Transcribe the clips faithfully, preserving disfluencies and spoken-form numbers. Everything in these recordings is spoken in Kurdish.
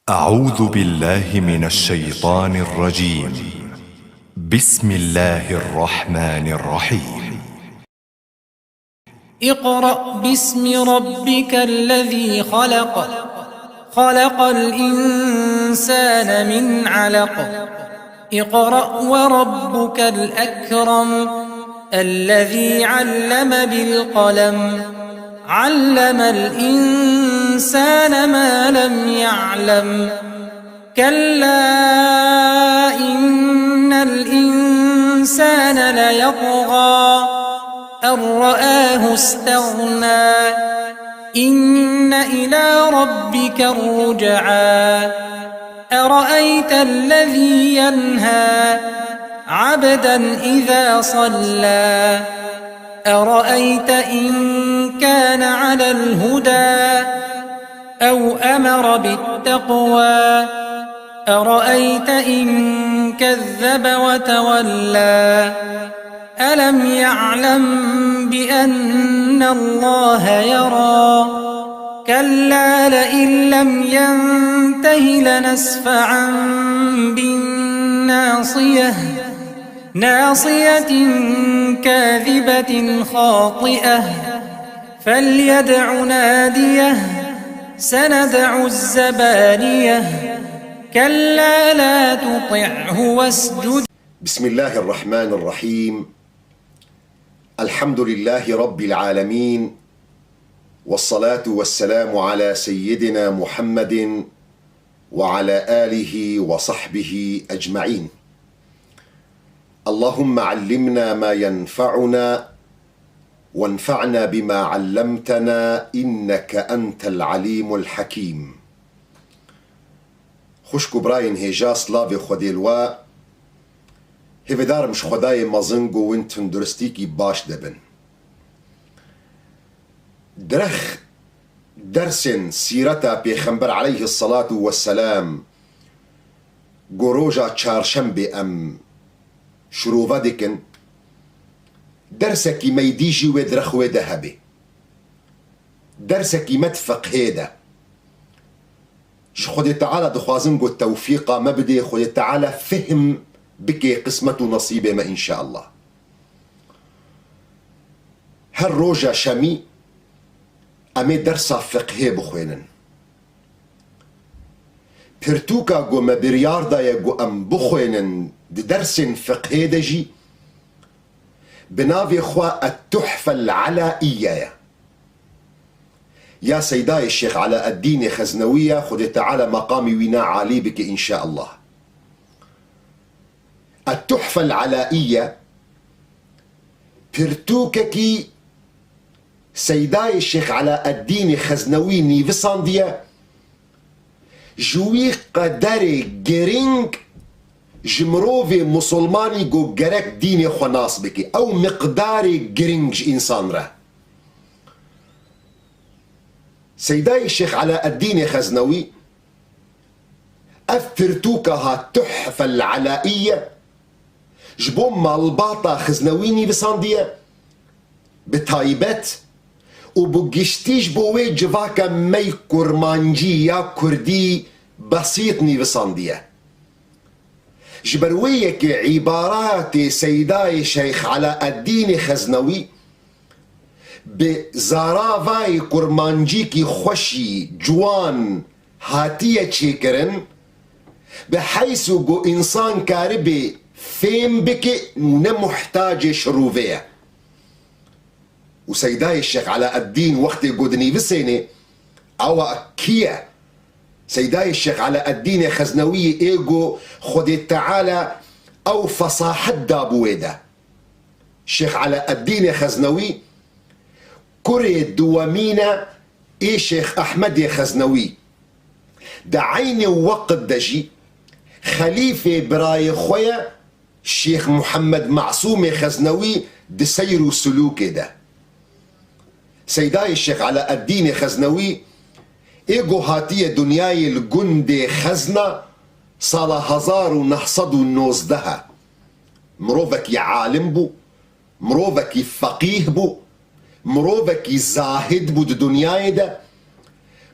أعوذ بالله من الشيطان الرجيم. بسم الله الرحمن الرحيم. اقرأ باسم ربك الذي خلق. خلق الإنسان من علق. اقرأ وربك الأكرم. الذي علم بالقلم. علم الإنسان ما لم يعلم. كلا إن الإنسان ليطغى. أن رآه استغنى. إن إلى ربك الرجعى. أرأيت الذي ينهى عبدا إذا صلى. أرأيت إن كان على الهدى أو أمر بالتقوى. أرأيت إن كذب وتولى. ألم يعلم بأن الله يرى. كلا لئن لم ينته لنسفعا بالناصية. ناصية كاذبة خاطئة. فليدع ناديه. سندع الزبانية. كلا لا تطعه واسجد. بسم الله الرحمن الرحيم. الحمد لله رب العالمين. والصلاة والسلام على سيدنا محمد وعلى آله وصحبه أجمعين. اللهم علمنا ما ينفعنا وانفعنا بما علمتنا إنك أنت العليم الحكيم. Xwişk û birayên hêja, silavê Xwedê li we. Hêvêdar im ji Xwedayê mezin ku win tunduristîkî baş de bin. Dirêx dersên sîreta Pêxember aleyhisselatu vesselam ku roja çarşembê em şirove dikin, dersekî me yî dî jî wê dirêx wê de hebe. Dersekî me di fiqhê de. Ji Xwedê Teala dixwazim ku tewfîqa me bidê, Xwedê Teala fehm bike qismet û nesîbê me înşeallah. Her roja şemî em ê dersa fiqhê bixwênin. Pirtûka ku me biryar daye ku em bixwênin di dersên fiqhê de jî bi navê xwe Et-Tuhfe El-Elaiye ye. Ya Seydayê Şêx Elaeddînê Xeznewî ye, Xwedê Teala meqamî wîna alî bike înşeallah. Et-Tuhfe El-Elaiye pirtûkekî Seydayê Şêx Elaeddînê Xeznewî nivîsandiye, ji wî qederê girîng ji mirovê misilmanî ku gerek dînê xwe nas bike. Ew miqdarê girîng ji însan re. Seydayê Şêx Elaeddînê Xeznewî ev pirtûka ha Tuhfe El-Elaiye ji bo malbata Xeznewî nivîsandiye, bi taybet û bi giştî ji bo wê civaka me yê kurmancî ya kurdî besît nivîsandiye. Ji ber wê yekê îbaratê Seydayê Şêx Elaeddînê Xeznewî bi zaravayê kurmancîkî xweşî, ciwan hatiye çêkirin, bi heysu ku însan karibe fêm bike û ne muhtacê şirove ye. Û Seydayê Şêx Elaeddîn wextê ku dinivîsêne, ewa kî ye? Seydayê Şêx Elaeddînê Xeznewî ê ku Xwedê Teala ew fesahet dabû wê de. Şêx Elaeddînê Xeznewî kurê duwemîn e ê Şêx Ehmedê Xeznewî. Di eynê weqt de jî xelîfê birayê xwe ye Şêx Muhammed Masûmê Xeznewî di seyr û silûkê de. Seydayê Şêx Elaeddînê Xeznewî ê ku hatiye dinyayê li gundê Xezna sala hezar û neh sed û nozdeh e. Mirovekî alim bû, mirovekî feqîh bû, mirovekî zahid bû di dinyayê de.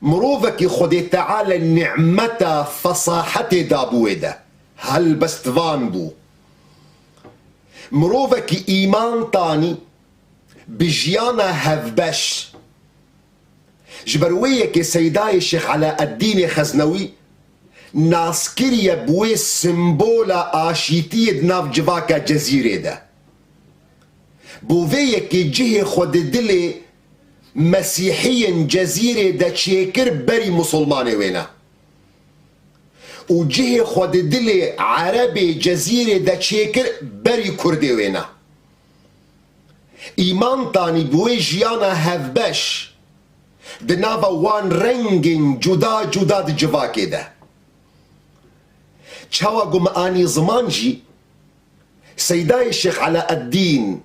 Mirovekî Xwedê Teala nîmeta fesahetê dabû wê de, helbestvan bû. Mirovekî îman tanî bi jiyana hevbeş. Ji ber wê yekê Seydayê Şêx Elaeddînê Xeznewî nas kiriye bi wê simbola aşîtiyê di nav civaka Cezîrê de. Bo vê yekê cihê xwe di dilê Mesîhiyên Cezîrê de çêkir berî Musulmanê wêne. Û cihê xwe di dilê Erebê Cezîrê de çêkir berî Kurdê wêne. Îman tanî bi wê jiyana hevbeş di nava wan rengên cuda cuda di civakê de. Çawa ku me anî ziman jî, Seydayê Şêx Elaeddîn,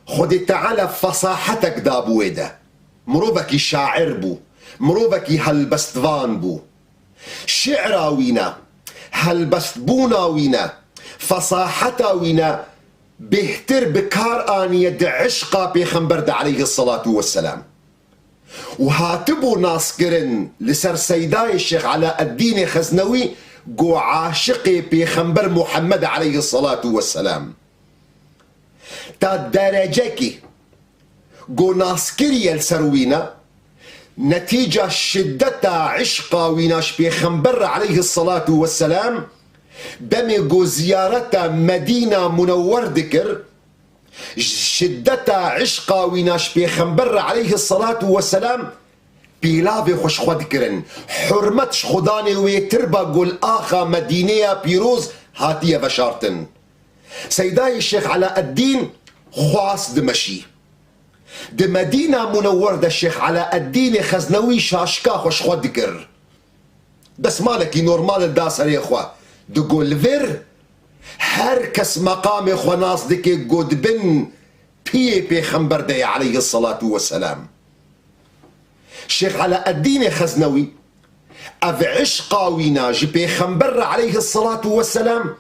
Xwedê Teala fesahetek dabû wê de. Mirovekî şair bû, mirovekî helbestvan bû. Şi'ra wî ne, helbestbûna wî ne, fesaheta wî ne bêhtir bi kar aniye di eşqa Pêxember de aleyhisselatu vesselam. Û hatibû naskirin li ser Seydayê Şêx Elaeddînê Xeznewî ku aşiqê Pêxember Muhammed aleyhisselatu vesselam. Ta derecekî ku naskiriye li ser wî ne, netîca şiddeta eşqa wî ne ji Pêxember re aleyhisselatu vesselam, demê ku ziyareta Medîna Munewwer dikir, şiddeta eşqa wî ne ji Pêxember re aleyhisselatu vesselam pîlavê xwe ji xwe dikirin. Hurmet ji Xudanê wê tir ba ku li axa Medîneya pîroz hatiye veşartin. Seydayê Şêx Elaeddîn xwast dimeşî. Di Medîna Munewwer de Şêx Elaeddînê Xeznewî şaşika xwe ji xwe dikir. Destmalekî normal li da serê xwe. Digo li vir her kes meqamê xwe nas dike ku di bin piyê Pêxember de ye aleyhisselatu vesselam. Şêx Elaeddînê Xeznewî ev eşqa wî ne ji Pêxember re aleyhisselatu vesselam,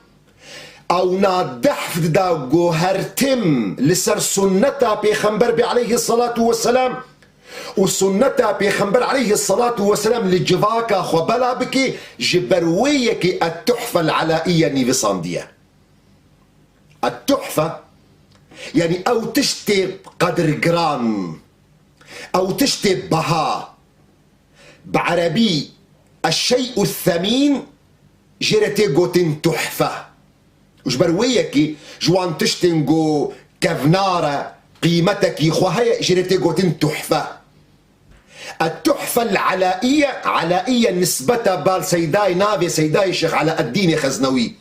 ew na dehf dida ku her tim li ser sunneta Pêxember be aleyhisselatu vesselam û sunneta Pêxember aleyhisselatu vesselam li civaka xwe bela bike, ji ber wê yekê Et-Tuhfe El-Elaiye nivîsandiye. Et-Tuhfe, yanî ew tiştê qedirgiran, ew tiştê beha. Bi erebî, eşşey'u semîn jê re tê gotin tuhfe. Û ji ber wê yekê ji wan tiştên ku kevnar e, qîmetekî xwe heye, jê re tê gotin tuhfe. Et-Tuhfe El-Elaiye, Elaiye nisbeta bal Seydayê, navê Seydayê Şêx Elaeddînê Xeznewî.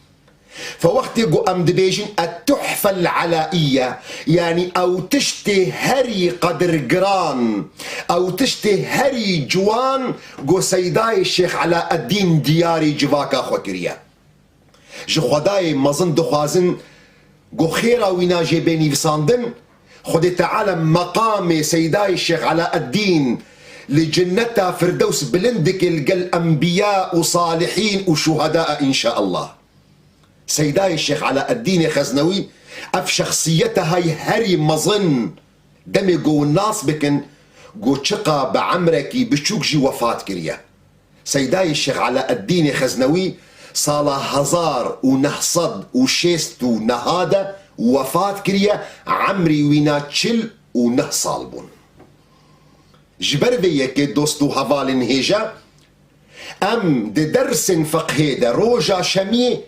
Fe wextê ku em dibêjin Et-Tuhfe El-Elaiye, yanî ew tiştê herî qedirgiran, ew tiştê herî ciwan ku Seydayê Şêx Elaeddîn diyarî civaka xwe kiriye. Ji Xwedayê mezin dixwazin ku xêra wî ne jê bê nivîsandin, Xwedê Teala meqamê Seydayê Şêx Elaeddîn li cinneta Firdews bilind dike li gel enbiya û salihîn û şuheda, înşaallah. Seydayê Şêx Elaeddînê Xeznewî ev şexsiyeta hay herî mezin, demê ku nas bikin, ku çiqa bi emrekî biçûk jî wefat kiriye. Seydayê Şêx Elaeddînê Xeznewî sala hezar û neh sed û şêst û neh de wefat kiriye, emrî wî ne çil û neh sal bûn. Ji ber vê yekê dost û hevalên hêja, em di dersên feqhê de roja şemiyê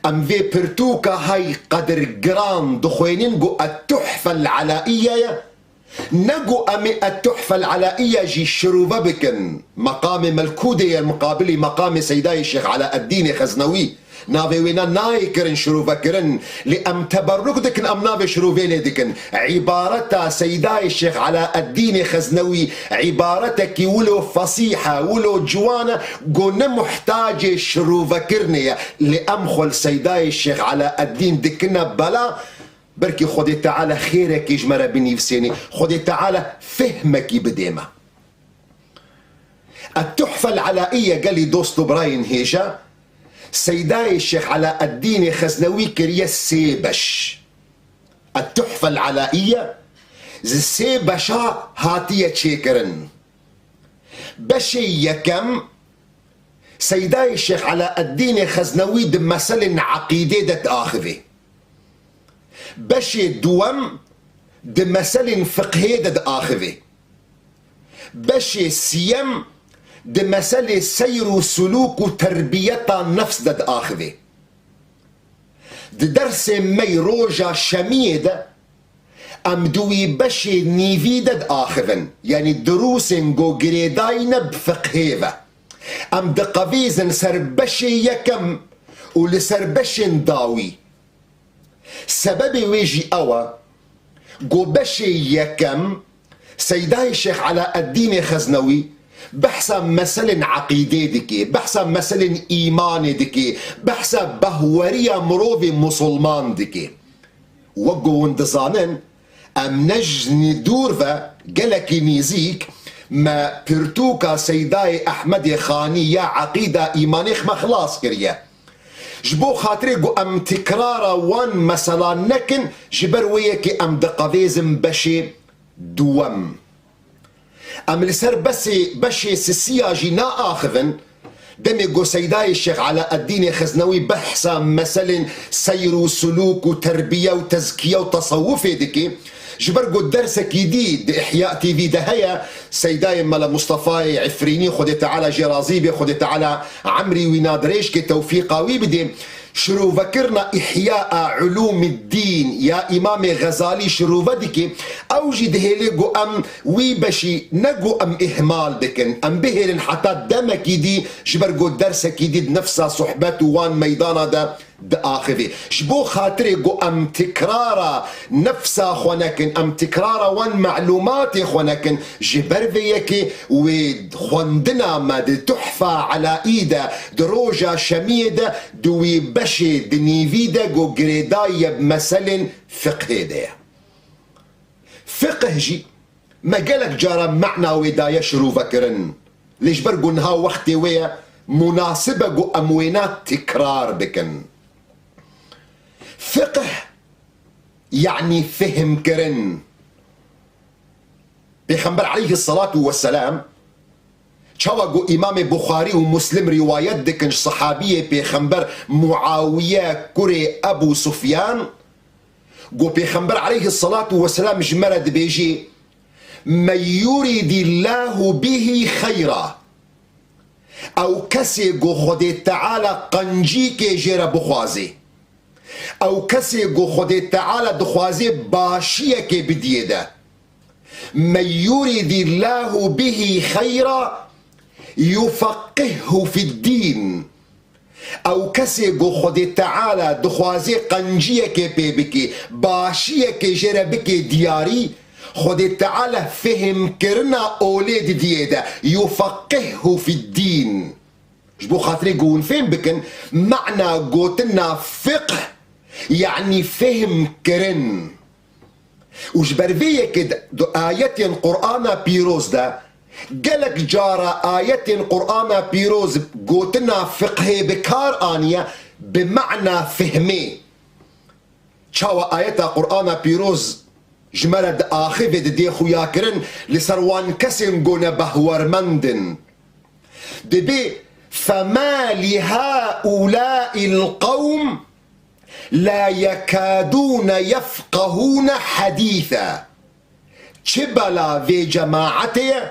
em vê pirtûka hay qedirgiran dixwênin ku Et-Tuhfe El-Elaiye ye, ne ku em ê Et-Tuhfe El-Elaiye jî şirove bikin. Meqamê Melkûdê ye muqabilî meqamê Seydayê Şêx Elaeddînê Xeznewî. Navê wê ne nayê kirin şirovekirin, lê em teberruk dikin, em navê şirovê lê dikin. Îbareta Seydayê Şêx Elaeddînê Xeznewî îbaretekî wilo fesîh e, wilo ciwan e, ku ne muhtacê şirovekirinê ye. Lê em xwe li Seydayê Şêx Elaeddîn dikine bela, belkî Xwedê Teala xêrekê ji me re binivîsênê, Xwedê Teala fehmekî bidê me. Et-Tuhfe El-Elaiye, gelî dost û birayên hêja, Seydayê Şêx Elaeddînê Xeznewî kiriye sê beş. Et-Tuhfe El-Elaiye ji sê beşa hatiye çêkirin. Beşê yekem, Seydayê Şêx Elaeddînê Xeznewî di meselên eqîdê de diaxivê. Beşê duwem di meselên fiqhê de diaxivê. Beşê siyem di meselê seyr û sulûk û terbiyeta nefs de diaxivê. Di dersê me yê roja şemiyê de em di wî beşê nîvî de diaxivin, yanî dirûsên ku girêdayî ne bi fiqhê ve. Em diqevêzin ser beşê yekem û li ser beşên dawî. Sebebê wê jî ew e ku beşê yekem Seydayê Şêx Elaeddînê Xeznewî behsa meselên eqîdê dike, behsa meselên îmanê dike, behsa behweriya mirovê musulman dike. Wek ku hûn dizanin, em ne ji dûr ve gelekî nêzîk me pirtûka Seydayê Ehmedê Xanî ya Eqîda Îmanê xwe xilas kiriye. Ji bo xatirê ku em tikrara wan meselan nekin, ji ber wê yekê em diqevêzin beşê duwem. Em li ser besê, beşê sisiya jî naaxivin, demê ku Seydayê Şêx Elaeddînê Xeznewî behsa meselên seyr û sulûk û terbiye û tezkiye û tesewufê dike, ji ber ku dersekî dî di Ihya T V de heye, Seydayê Mela Mustefayê Efrînî, Xwedê Teala jê razî bê, Xwedê Teala emrî wî nadirêj ke, tewfîqa wî bidê, şirovekirina Îhyaa Ulûmiddîn ya Îmamê Xezalî şirove dike, ew jî dihêle ku em wî beşî ne ku em îhmal dikin, em bihêlin heta demekî dî, ji ber ku dersekî dî di nefsa sohbet û wan meydana de diaxivê. Ji bo xatirê ku em tikrara nefsa xwe nekin, em tikrara wan melûmatê xwe nekin, ji ber vê yekê wê xwendina me di Tuhfa Elaî de, di roja şemiyê de, di wî beşê di nîvî de ku girêdayî ye bi meselên fiqhê de ye. Fiqh jî me gelek cara mana wê daye şirovekirin. Lê ji ber ku niha wextê wê ye, munasib e ku em wêna tikrar bikin. Fiqh, yanî fihmkirin. Pêxember aleyhisselatu vesselam, çawa ku Îmamê Buxarî û Muslim rîwayet dikin ji sehabiyê Pêxember Muawiye kurê Ebû Sufyan, ku Pêxember aleyhisselatu vesselam ji me re dibêjî, "Men yuridillahu bihi xeyra." Ew kesê ku Xwedê Teala qencîkê jê re bixwazê. Ew kesê ku Xwedê Teala dixwazê başiyekê bidiyê de. "Men yuridillahu bihi xeyra yufeqqihhu fiddîn." Ew kesê ku Xwedê Teala dixwazê qenciyekê pê bikê, başiyekê jê re bikê diyarî, Xwedê Teala fihmkirina olê didiyê de, yufeqqihhu fiddîn. Ji bo xatirê ku hûn fêm bikin, mana gotina fiqh, yanî fihmkirin. Û ji ber vê yekê di, di ayetên Qur'ana Pîroz de, gelek cara ayetên Qur'ana Pîroz gotina fiqhê bi kar aniye, bi mana fihmê. Çawa ayeta Qur'ana Pîroz ji me re diaxivê, didê xuyakirin li ser wan kesên ku ne behwermend in. Dibê, "Fema li haulâil qewm la yekadûne yefqehûne hedîse." Çi bela vê cemaetê ye,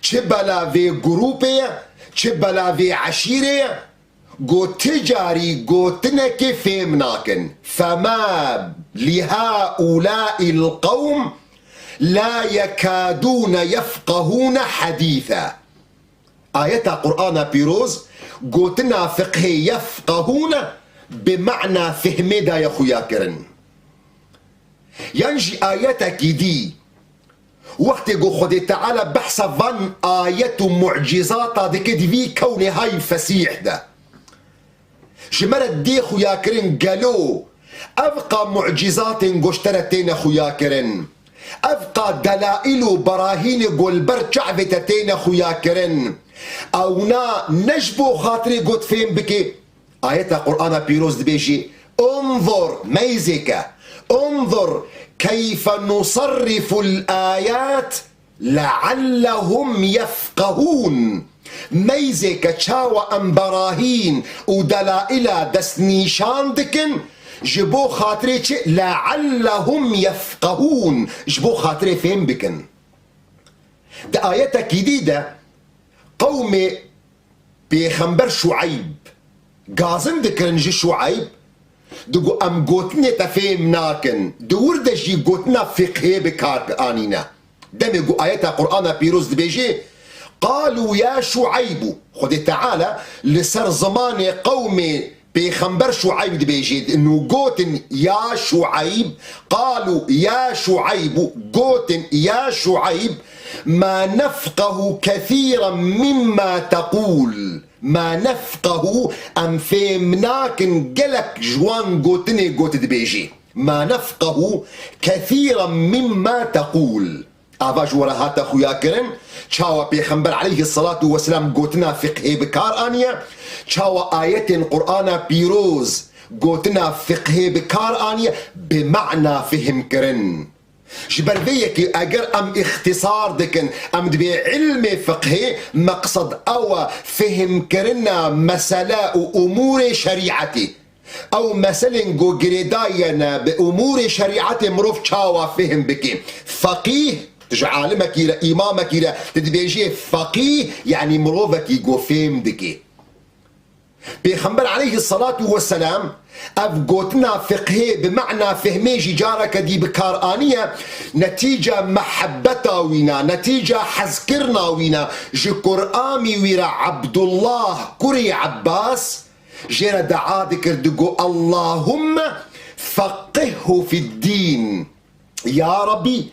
çi bela vê grûpê ye, çi bela vê eşîrê ye, ku ti carî gotinekê fêm nakin. "Fema li haulâil qewm la yekadûne yefqehûne hedîse." Ayeta Qur'ana Pîroz gotina fiqhê yefqehûne bi mana fihmê daye xuyakirin. Yan jî ayetekî dî, wextê ku Xwedê Teala behsa van ayet û mucîzata dike di vî kewnê hay fesîh de, ji me re dê xuyakirin, gelo ev qa mucîzatên goşte re têne xuyakirin, ev qa delaîl û berahînê ku li ber çavê te têne xuyakirin, ewna ne ji bo xatirê ku tu fêm bikê, Ayeta Qur'ana Pîroz dibêjî, "Unzur", meyzêke, "Unzur keyfe nusarriful ayat لعلهم يفقهون. Meyzê ke çawa em berahîn û delaîla destnîşan dikin, ji bo xatirê çi? لعلهم يفقهون. Ji bo xatirê fêm bikin. Di ayetekî dî de qewmê Pêxember Şueyb gazin dikirin ji Şueyb, digo, em gotinê te fêm nakin. Di wir de jî gotina fiqhê bi kar anîne. Demê ku ayeta Qur'ana pîroz dibêje, "Qalû ya Şueybu." Xwedê Teala li ser zimanê qewmê Pêxember Şueyb dibêje, nû gotin, "Ya Şueyb." "Qalû ya Şueybu." Gotin, "Ya Şueyb, ma nefqehu kethîran mimma teqûl." "Ma nefqehu", em fêm nakin gelek ji wan gotinê got dibêjî. "Ma nefqehu kethîran mimma teqûl." Ava ji we re hate xuyakirin, çawa Pêxember aleyhisselatu vesselam gotina fiqhê bi kar aniye, çawa ayetên Qur'ana pîroz gotina fiqhê bi kar aniye, bi mana fihmkirin. Ji ber vê yekê eger em îxtisar dikin, em dibê ilmê fiqhê, meqsed ew e fihmkirina mesele û umûrê şerîetê. Ew meselên ku girêdayî ne bi umûrê şerîetê mirov çawa fêhm bike. Feqîh, tu ji alimekî re, îmamekî re, tu dibêjê feqîh, yanî mirovekî ku fêhm dike. Pêxember aleyhisselatu vesselam ev gotina fiqhê bi mana fehmê jî careke dî bi kar aniye, netîca mehebbeta wî ne, netîca hezkirina wî ne ji kuramî wî re Ebdullah kurê Ebbas jê re dua dikir, digo, "Allahumme feqqihhu fiddîn." Ya Rabbî,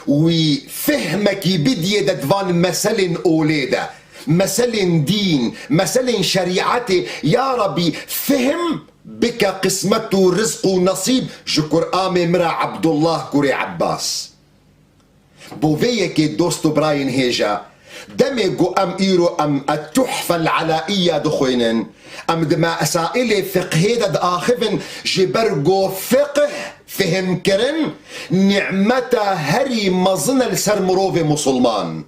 wî fehmekî bidiyê de di van meselên olê de, meselên dîn, meselên şerîetê, ya Rabbî, fehm bike qismet û rizq û nesîb ji kuramê min re Ebdullah kurê Ebbas. Bo vê yekê dost û birayên hêja, demê ku em îro em Etuhfe El'elaiya dixwînin, em di mesailê fiqhê de diaxivin, ji ber ku fiqh, fihmkirin, nîmeta herî mezin e li ser mirovê musulman.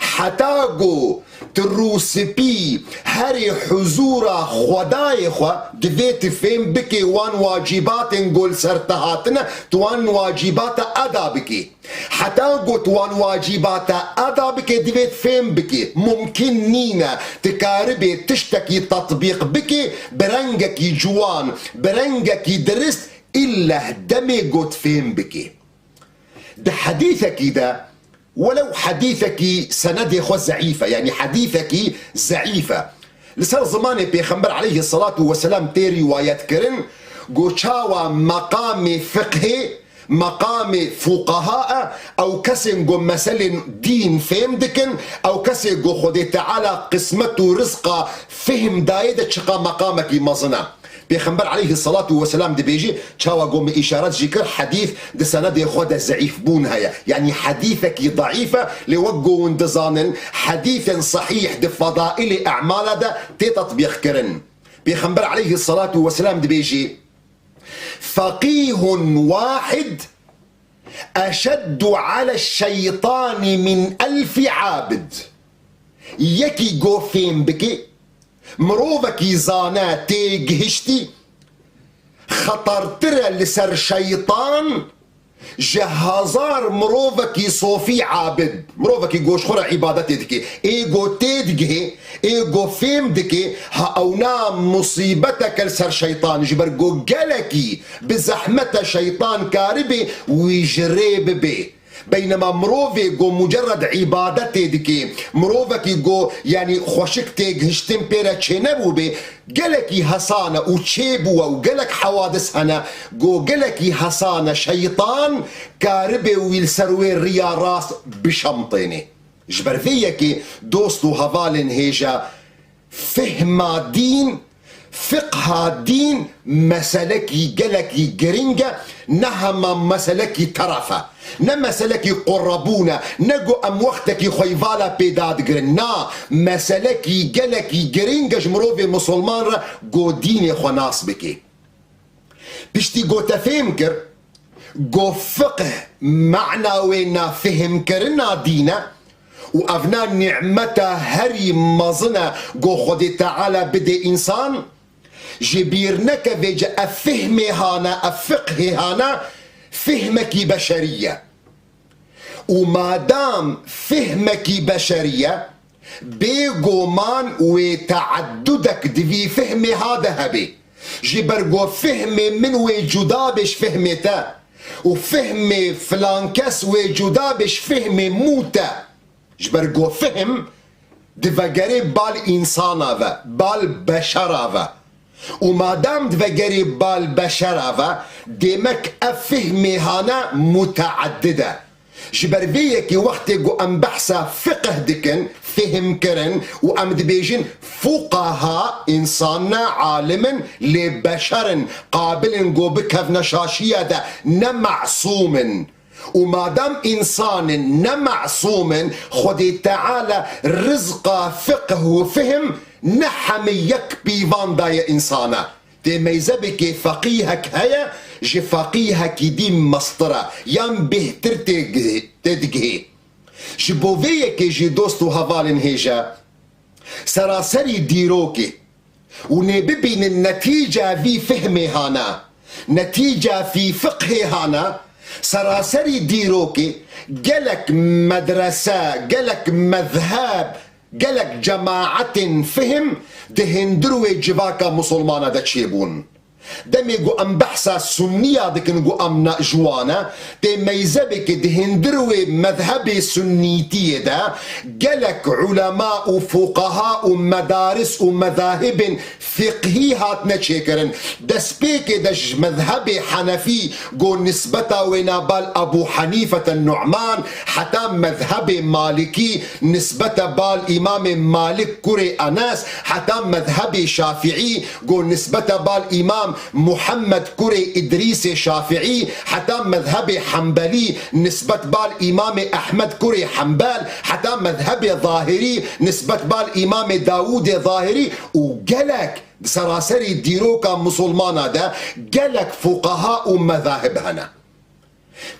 Heta ku tu rûspî herî huzûra Xwedayê xwe, divê tu fêm bikê wan wacîbatên ku li ser te hatine, tu wan wacîbata eda bikê. Heta ku tu wan wacîbata eda bikê, divê tu fêm bikê. Mumkin nîne tu karibê tiştekî tetbîq bikê bi rengekî ciwan, bi rengekî dirist, îlleh demê ku tu fêm bikê. Di hedîsekî de, welew hedîsekî senedê xwe zeîf e, yanî hedîsekî zeîf e, li ser zimanê Pêxember aleyhisselatu vesselam tê rîwayetkirin, ku çawa meqamê fiqhê, meqamê fuqaha e, ew kesên ku meselên dîn fêm dikin, ew kesê ku Xwedê Teala qismet û rizqa fihim dayê de çiqa meqamekî mezin e. Pêxember aleyhisselatu vesselam dibêjî, çawa ku min îşaret jî kir, hedîs di senedê xwe de zeîfbûn heye. Yanî hedîsekî zeîf e, lê wek ku hûn dizanin, hedîsên sehîh di fedaîlê emala de tê tetbîqkirin. Pêxember aleyhisselatu vesselam dibêjî, "Feqîhun wahid eşeddu ale şeytani min elfi abid." Yekî ku fêm bike, mirovekî zane têgihiştî, xetertir e li ser şeytan ji hezar mirovekî sofî abid. Mirovekî ku ji xwe re îbadetê dike. Ê ku têdigihê, ê ku fêm dike, ha ewna musîbetek e li ser şeytan, ji ber ku gelekî bi zehmet e şeytan karibê wî ji rê bibê. Beynema mirovê ku mucerred îbadetê dike, mirovekî ku, yanî, xweşik têgihiştin pê re çênebûbê, gelekî hesan e û çêbûwe û gelek hewadis hene ku gelekî hesan e şeytan karibê wî li ser wê riya rast bişemtênê. Ji ber vê yekê dost û hevalên hêja, fehma dîn, fiqha dîn meselekî gelekî girîng e, ne hema meselekî teref e, ne meselekî qurebûn e, ne ku em wextekî xwe yî vala pê dadigirin. Na, meselekî gelekî girîng e ji mirovê misilman re ku dînê xwe nas bike. Piştî ku te fêm kir, Go fiqh mana wê na fihmkirina dîn e û evna nîmeta herî mezin e go Xwedê Teala bidê însan. Ji bîr neke vêce ev fihmê hane, ev fiqhê hane, fihmekî beşerî ye. Û madam fihmekî beşerî ye, bêguman wê teeddudek di vî fihmê ha de hebe. Ji ber ku fihmê min wê cuda be ji fihmê te û fihmê filan kes wê cuda be ji fihmê mû te. Ji ber ku fihm divegerê bal însana ve, bal beşera ve. Û madam divegerê bal beşera ve, demek ev fihmê hane muteeddid e. Ji ber vê yekê wextê ku em behsa fiqh dikin, fihmkirin û em dibêjin fuqaha, însan ne, alim in, lê beşer in, qabil in ku bikevne şaşiya de, ne masûm in. Û madam însan in ne masûm in, Xwedê Teala rizqa fiqh û fihm ne hemî yek pîvan daye însana. Tê meyzebekê feqîhek heye, ji feqîhekî dî mestir e, yan bêhtir têgihê-, têdigihê. Ji bo vê yekê jî dost û hevalên hêja, seraserî dîrokê û nê bibînin netîca vî fihmê hana, netîca vî fiqhê hana, seraserî dîrokê gelek medrese, gelek mezheb, gelek cemaetên fihim di hindir wê civaka musulmana de çêbûn. Demê ku em behsa sunniya dikin ku em ne ji wan e, tê meyzebekê di hindir wê mezhebê sunnîtiyê de gelek ulema û fuqaha û medaris û mezahibên fiqhî hatine çêkirin. Destpêkê de ji mezhebê henefî ku nisbeta wê na bal Ebû Henîfete Nu'man, heta mezhebê malikî, nisbete bal Îmamê Malik kurê Enes, heta mezhebê şafiî ku nisbete bal Îmam Muhammed kurê Îdrîsê Şafiî, heta mezhebê hembelî, nisbet bal Îmamê Ehmed kurê Hembel, heta mezhebê zahirî, nisbet bal Îmamê Dawûdê Zahirî û gelek di seraserî dîroka musulmana de gelek fuqaha û mezahib hene.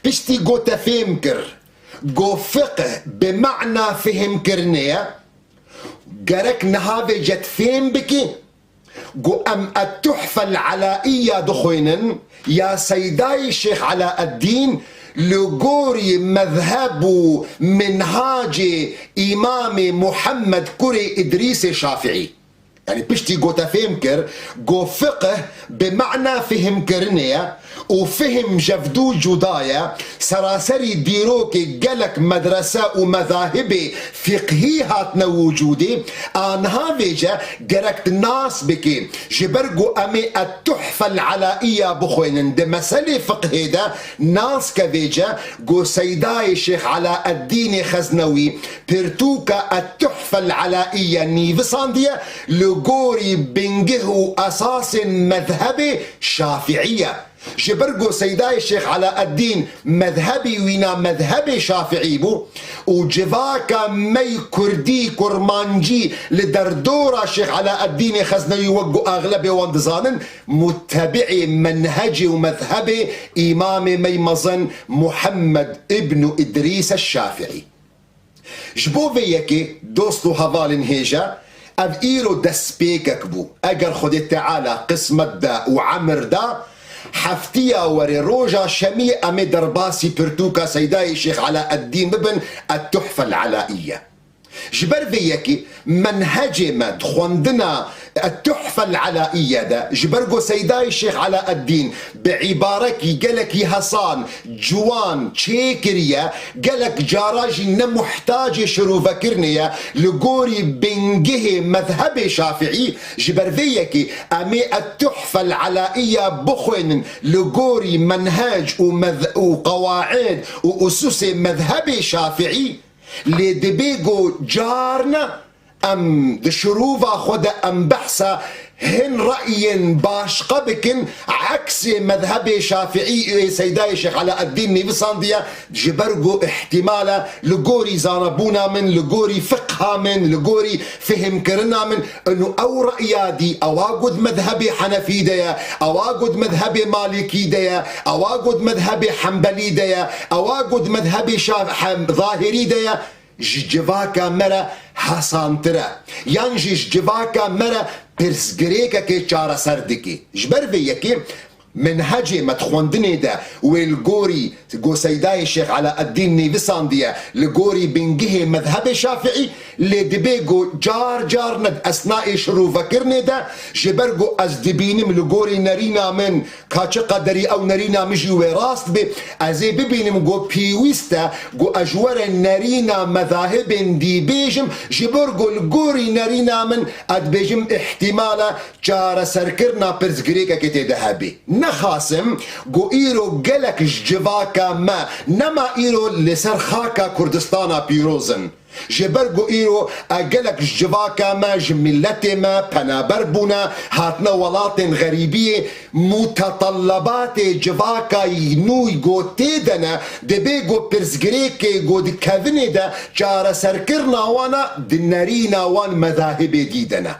Piştî ku te fêm kir, ku fiqh bi mana fihmkirinê ye, gerek niha vêce tu fêm bikî, ku em Et-Tuhfe El-Elaiye dixwînin, ya Seydayê Şêx Elaeddîn, li gorî mezheb û minhacê Îmamê Muhammed kurê Îdrîsê Şafiî. Yanî piştî ku te fêm kir, ku fiqh bi mana fihmkirinê ye û fihim jevdû cuda ye, seraserî dîrokê gelek medrese û mezahibê fiqhî hatine wicûdê, a niha vêce gerek tu nas bikê. Ji ber ku em ê Et-Tuhfe El-Elaiye bixwînin di meselê fiqhê de, nas ke vêce ku Seydayê Şêx Elaeddînê Xeznewî pirtûka Et-Tuhfe El-Elaiye nîvisandiye, li gorî bingih û esasên mezhebê şafiî ye. Ji ber ku Seydayê Şêx Elaeddîn mezhebî wî na mezhebê şafiî bû û civaka me yî kurdî, kurmancî li derdora Şêx Elaeddînê Xeznewî wek ku axlebê wan dizanin, muttebiî menhecê û mezhebê Îmamê me yî mezin Muhammed îbnû Îdrîs Şafiî. Ji bo vê yekê dost û hevalên hêja, ev îro destpêkek bû. Eger Xwedê Teala qismet da û emir da, heftiya werê roja şemiyê em ê derbasî pirtûka Seydayê Şêx Elaeddîn bibin, Et-Tuhfe El-Elaiye. Ji ber vê yekê menhecê me di xwendina Et-Tuhfe El-Elaiye de, ji ber ku Seydayê Şêx Elaeddîn bi îbarekî gelekî hesan, ciwan çêkiriye, gelek cara jî ne muhtacê şirovekirinê ye, li gorî bingihê mezhebê şafiî, ji ber vê yekê em ê Et-Tuhfe El-Elaiye bixwînin li gorî menhec û mez-, û qewaid û usûsê mezhebê şafiî, lê dibê ku carna em di şirova xwe de em behsa Hin reyên başqa bikin, eksê mezhebê Şafiî ê Seydayê Şêx Elaeddîn nivîsandiye, ji ber ku îhtîmal e li gorî zanebûna min, li gorî fiqha min, li gorî fihmkirina min, inu ew reya dî, ewa ku di mezhebê Henefî de ye, ewa ku di mezhebê Malikî de ye, ewa ku di mezhebê Hembelî de ye, ewa ku di mezhebê Şaf-, Hem-, Zahirî de ye, ji civaka me re hesantir e. Yan jî ji civaka me re pirsgirêkekê çareser dike. Ji ber vê yekê minhecê me di xwendinê de wê li gorî ku Seydayê Şêx Elaeddîn nivîsandiye, li gorî bingehê mezhebê Şafiî, lê dibe ku car car ne di esnayê şirovekirinê de, ji ber ku ez dibînim li gorî nerîna min, ka çi qederî ew nerîna min jî wê rast be, ez ê bibînim ku pêwîst e ku ez ji we re nerîna mezahibên dî bêjim, ji ber ku li gorî nerîna min ez dibêjim îhtîmal e çareserkirina pirsgirêkekê tê de hebe. Nexasim ku îro gelek ji civaka me nema îro li ser xaka Kurdistana pîroz in. Ji ber ku îro e gelek ji civaka me, ji miletê me penaber bûne, hatine welatên xerîbiyê, mutetellabatê civaka nû ku tê de ne, dibê ku pirsgirêkê ku di kevinê de çareserkirina wan e, di nerîna wan mezahibê dî de ne.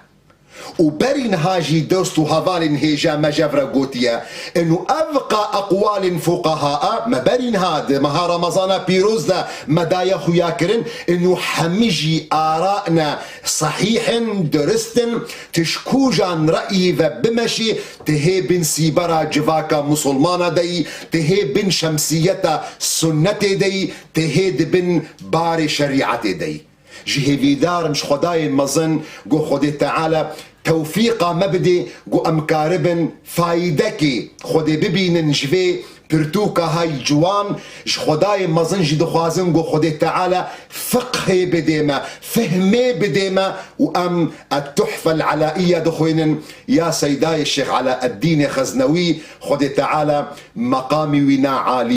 Û berî niha jî dost û hevalên hêja me ji hev re gotiye, inu ev qa eqwalên fuqaha a me berî niha di meha Remezana pîroz de me daye xuya kirin, inu hemî jî ara ne sehîh in, durist in, tu ji kûjan reyî ve bimeşî, tu hê bin sîbera civaka musulmana de yî, tu hê bin şemsiyeta sunnetê de yî, tu hê di bin barê şerîetê de yî. Ji hêvîdar im ji Xwedayê mezin ku Xwedê Teala tewfîqa me bidê ku em karibin faydekê Xwedê bibînin ji vê pirtûka hay ciwan. Ji Xwedayê mezin jî dixwazin ku Xwedê Teala fiqhê bidê me, fihmê bidê me û em Tuhfe Elaiye dixwînin ya Seydayê Şêx Elaeddînê Xeznewî, Xwedê Teala meqamî wî na alî